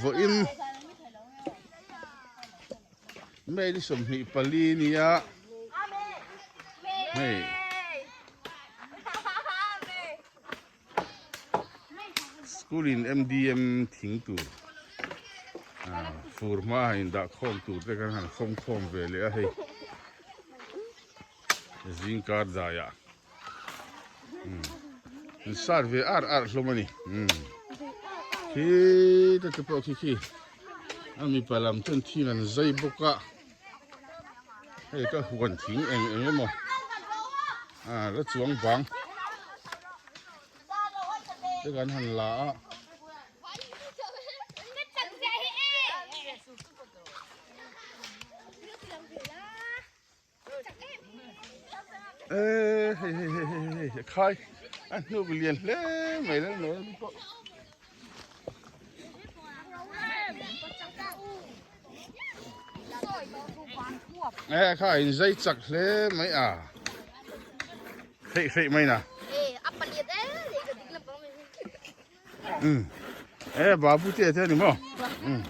Vawiin May ni 24 nia hei School in MDM thing tur fur hma a indah khawm tur te kan han khawm khawm ve leh a hei zing kar daiah an sat ve ar ar hlawm a ni khi te te pawh khi khi a mipa lam chuan thing an zai bawk a hei ka huan thing eng eng emaw a la chuang bang te kan han la a. Ê hei hei hei hei hei khai a hnuk lian hle mai lal mai a pawh ê kha in zai chak hle mai a hreih hreih mai na um ê babu te te ni maw um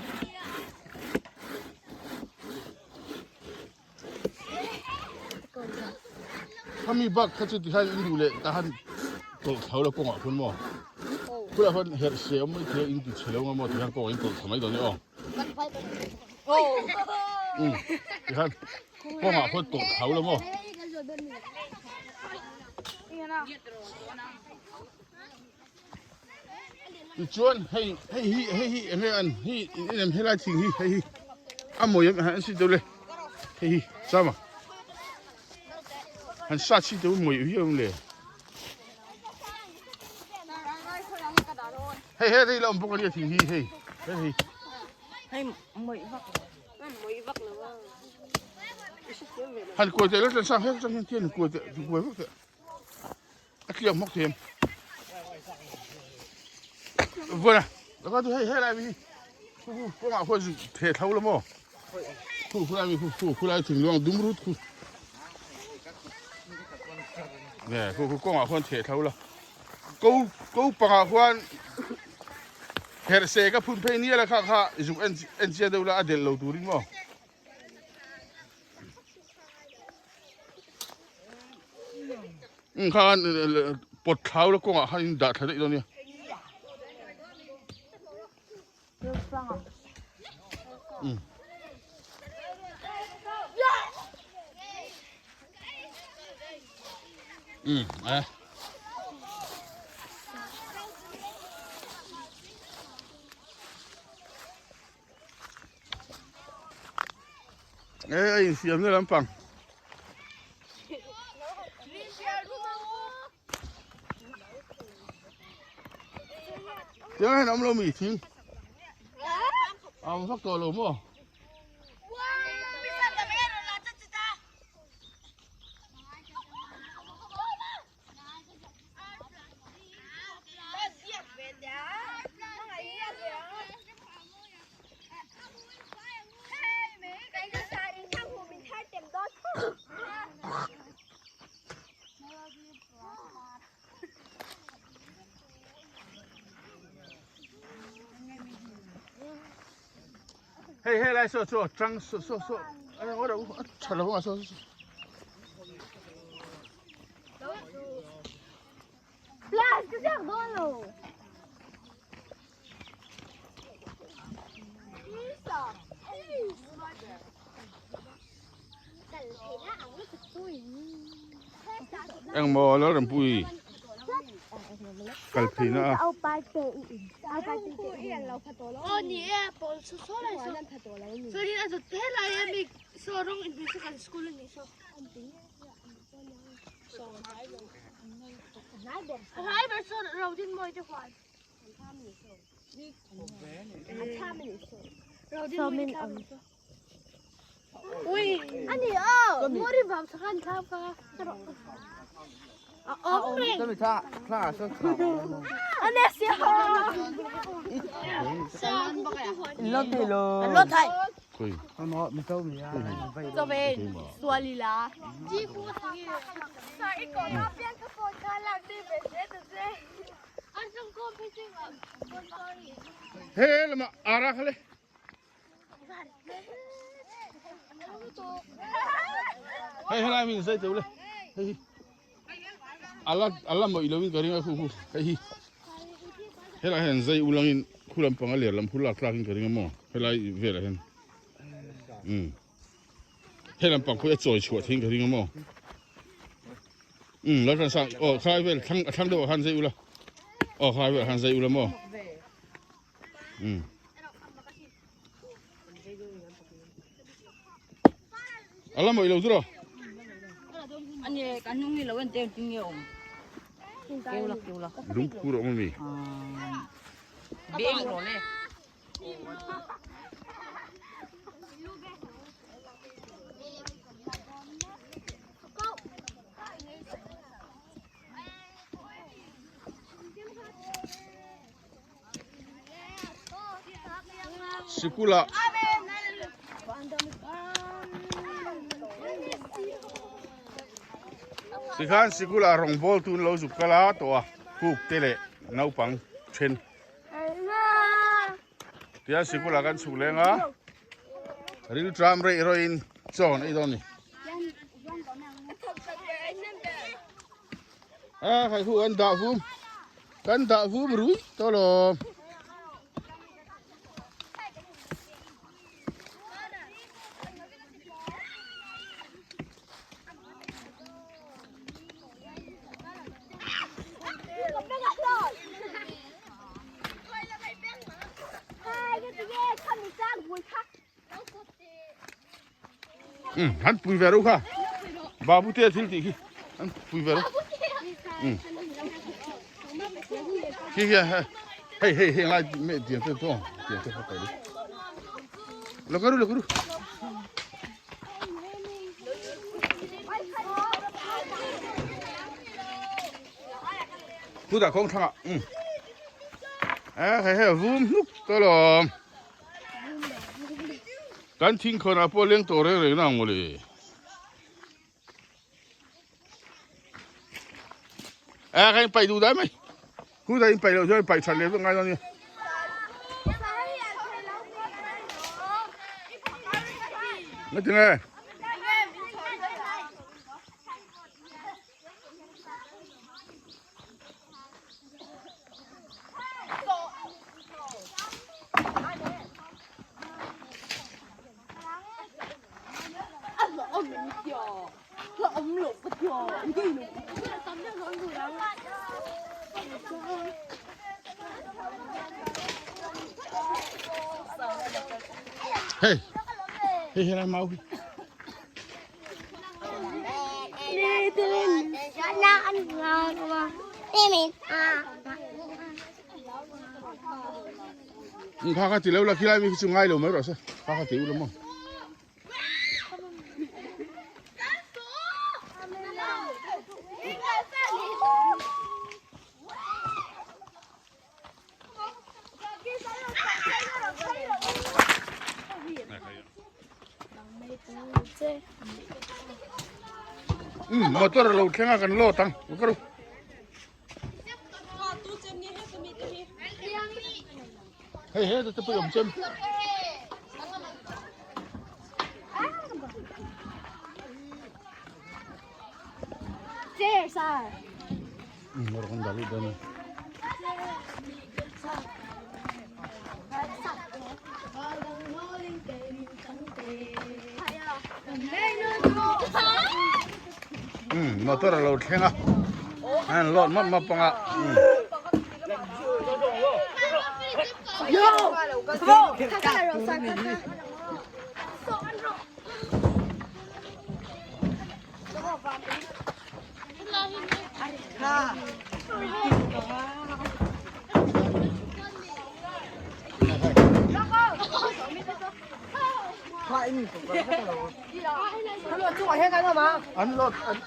Khami bak kha chu tikhan in duh leh tahan tawlh thlo la kawngah khawn maw khulah khawn herh se awm mai thei a in ti chhe lo nga maw tikhan kawngah in tawlh thla mai dawn e aw um tikhan kawngah khawn tawlh thlo la maw. Tichuan hei hei hi hei hi enge an hi in em helai thing hi hei hi a mawi em han si deuh le hei hi chama han sa chi deuh mawi viau em le hei hei rei la awm bawk ania thing hi hei hei hei hei mawi vak mawi vak lo han kuai teh lo sang hek chang hian khian kuai teh kuai vak teh A tliak hmawk thiam. Vawna, laka chu hei hei lai mi hi. Khu khu kawngah khuan zu the thlo la maw? Khu khu lai mi khu khu khu lai thing luang dum rut khu. Nè khu khu kawngah khuan the thlo la. Ko ko pangah khuan her se ka phun phei nia la kha kha zuk en en chia deuh la a del lo turin maw. Khan pawt thlau la kawngah khan in dah thla daih dawn nia. Um. Ê a infiam na lampang. Tiang hian awm lo mi thing. A awm vak tawh lo maw? Hei hei lai saw saw tang saw saw saw a tha lo a saw saw. Plus ka ziak dawn lo. Engmaw Lalrampui kal phei na a. He lamah ara kha le. Hei helai min zai teu le. Hei ala ala mawih lovin ka ring a khu khu hei hi. Helai hian zai ulangin khu lampang a ler lam khu lak tlakin ka ring a maw helai velah hian. Um. Hei lampang pawh hi a chawi chhuah theiin ka ring a maw. Um lo hran sang aw khalai vel thlang a thlang deuhah khan zai ula. Aw khalai velah khan zai ula maw. Um. Ala mawih lo chu rawh. Ani kan hnung hi lo en te ting nge awm. Keu la keu la. Lungphur a awm ami. Beng rawh le. Sikula Tikhan sikula rawngbawl tun lo zuk kal a tawh a kuk te leh naupang then Tia sikula kan chhuk leng a ril tram reih rawih in chaw an ei dawn a ni. A khai hu an dah vum kan dah vum rui tawh lo. Um han pui ve ro kha babu te thil tih khi an pui ve ro um khi khi hei hei hei lai me tiang te to tiang te kai lo karu lo karu Thu dah kawng thlangah um a hei hei vum hnuk ta lawm Kan thingkhawn ah pawh leng tawh reng reng nang mawle. A ka in paih duh dai mai. Khu dai in paih loh chuan paih that leh vek ngai dawn nia. Ngatinge? Hey, hey, hey, mau. Kha kha ti lo la khilai mi khi chu ngai lo mai rawh se kha kha ti u la maw. Um motor a lo thleng a kan load ang ka ru hei he te pawh awm chem Motor a lo thleng a an load map map anga An lot an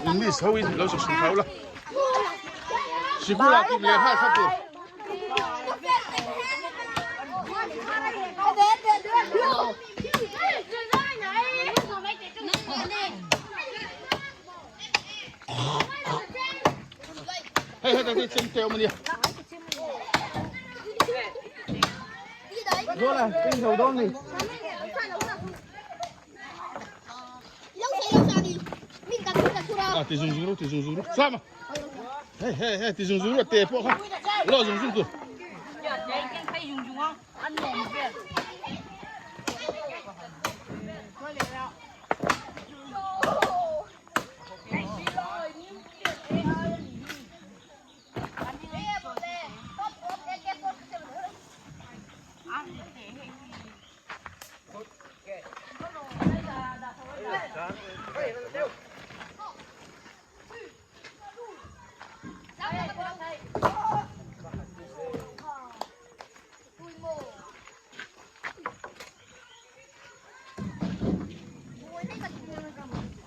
English ho in lo sak thau la sikula kim le ha kha tur hei hei hei chem teu mania À, ti zung zung ru, ti zung zung ru. Sama. Hei hei hei ti zung zung ru te pawh kha. Lo zung zung tu.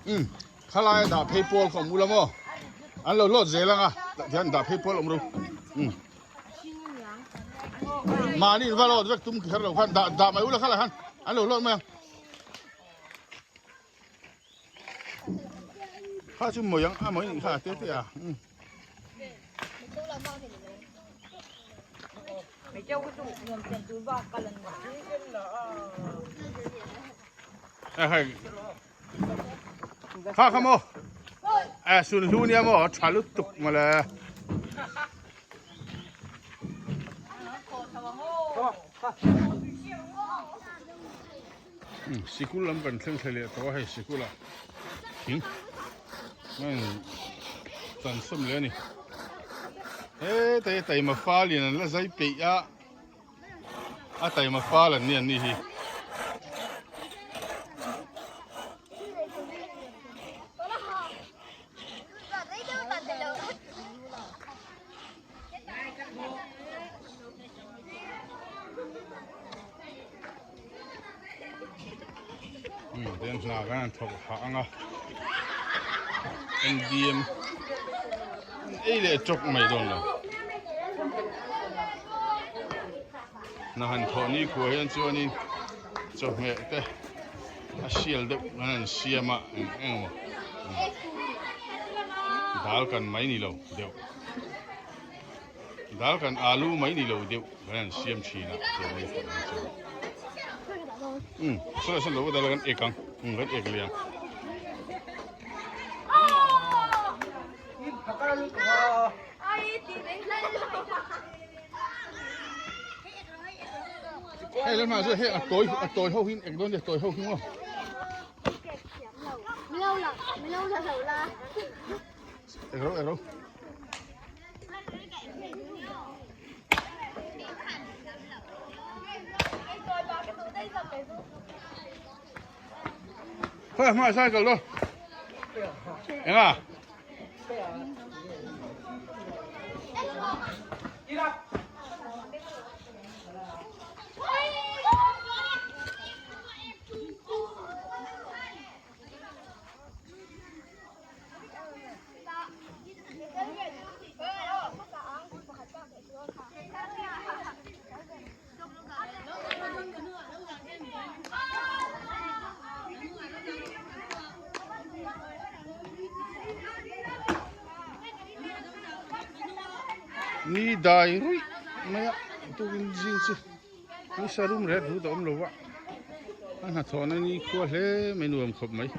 Um khalai dah phei pawl kha awm ula maw an lo hlawt zel ang a tah hian dah phei pawl awm ru um mahni in va lawt vek tum kher lo khan dah dah mai ula khalai khan an lo hlawt mai ang kha chu mawi ang a mawi nih kha te te a um Kha kha maw a sun hlu nia maw tha lutuk mawle. Sikul lam kan thleng thla leh tawh a hei sikul ah thing chan sawm leh a ni hetai taima fal in an la zai peih a a taima fal an ni an ni hi. Den hna kan han thawk hah ang a ndm ei leh chawk mai dawn lo hna han thawh ni khua hian chuanin chawhmeh te a sial deuh kan han siam a eng emaw dal kan mai ni lo deuh. Dal kan alu mai ni lo deuh kan han siam thin a tiang ni tak ang chu. Um saw saw lo dal kan ek ang um kan ek liang. Hei lan ma chu hei a tawi a tawi ho hin ek dawn nia tawi ho hi maw. Ek ro ek ro. Khawi hma cycle do enga Ni dai ruih mai a tukin zing chu ni sa rum ret rut a awm lo va a hnathawhna ni khua hle mai nuam khawp mai.